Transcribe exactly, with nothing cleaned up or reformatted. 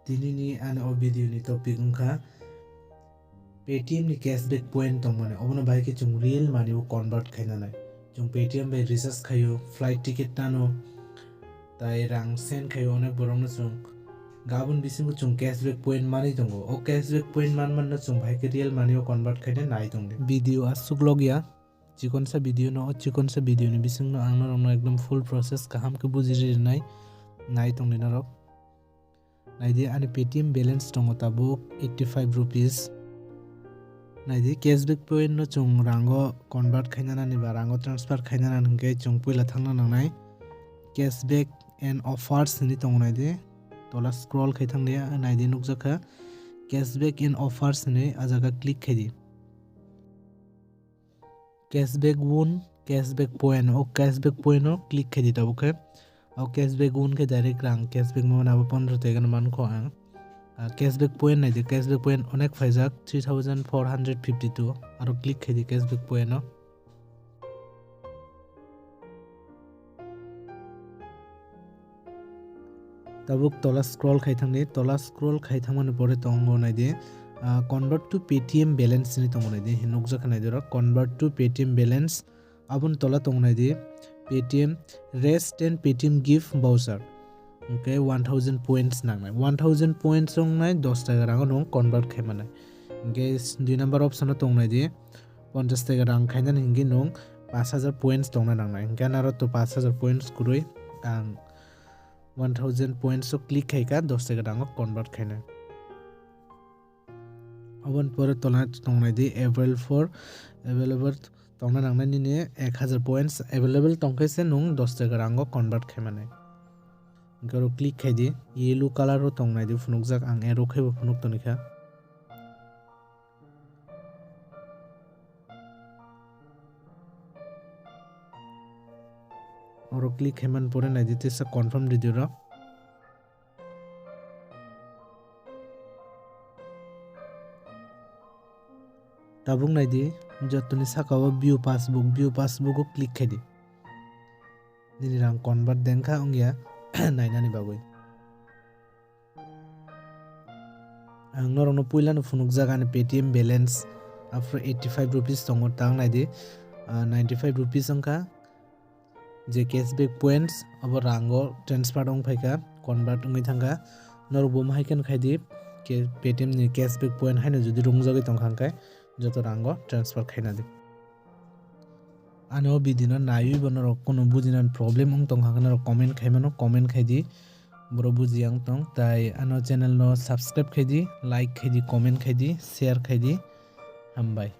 Tini ni ani o video ni topic wngkha Paytm ni cashback point tongmani, obono bahai khe chwng real money o convert khaina nai. Chwng Paytm bai recharge khaio, flight ticket tano, tai rang send khaio onek borokno chwng. Gabon bisingo chwng cashback point manwi tongo. O cashback point man manno chwng bahai khe real money o convert khaina nai tongdi. Video aswk logya, chikonsa video no, o chikonsa video ni bisingno ang norokno ekdom full process kaham khe bujiri rinai, nai tongdi norok. Naidi ani Paytm balance tongo tabuk eighty five rupees. Naidi cashback point no chwng rango convert khaina nani ba rango transfer khaina nani hwnkhe chwng puila thangna nangnai cashback and offers hinwi tongo naidi. Tola scroll khai thangdi, naidi nukjakha cashback and offers hinwi, a jaga click khaidi. Cashback won, cashback point, o cashback point o click khaidi tabuk khe. O cashback won khe direct rang cashback mo abo pondro tega no mankho ang. Ah, cashback point naidi, cashback point onek phaijak, three thousand four hundred fifty two, aro click khaidi cashback point o. Tabuk tola scroll khai thangdi, tola scroll khai thangmani pore tongo naidi, ah, convert to Paytm balance hinwi tongo naidi, hinwi nukjakha naidi oro, convert to Paytm balance. Aboni tola tongo naidi, Paytm raise ten Paytm gift voucher. Hwnkhe one thousand points nangnai, one thousand points wngnai dos taka rango nwng convert khai manai. Hwnkhe dui number option o tongo naidi, ponchash taka rang khainani hwnkhe nwng pash hajar points tongna nangnai. Hwnkhe naro to pash hajar points kwrwi, ang one thousand points o click khaikha, dos taka rango convert khainai. Aboni pore tola tongnai di available for, available tongna nangnai nini ek hajar points available tongkhe se nwng dos taka rango convert khaimani. Hwnkhe oro click khaidi, yellow color o tongnai di phunukjak, ang arrow khaibo phunuk tonikha. Oro click khaimani pore naidi tesa confirm ridi oro. Tabuk naidi, jotoni saka o view passbook, view passbook o click khaidi. Nini rang convert dengkha wngya nainani bagwi. Ang norokno puilano phunukjak ani Paytm balance, after eighty five rupees tongo, tang naidi, ah, ninety five rupees wngkha. Je cashback points abo rango transfer wng phaikha, convert wngwi thangkha. Norok bo hai kheno khaidi, ke-, Paytm ni cashback point haino jodi rungjagwi tongkha hwnkhe joto rango transfer khaina di. Ani o video no naiwi bo norok kunu bujinani problem wng tongkha hwnkhe norok comment khaimano, comment khaidi, borok bujiya wng tong. Tai ano channel no subscribe khaidi, like khaidi, comment khaidi, share khaidi. Hambai.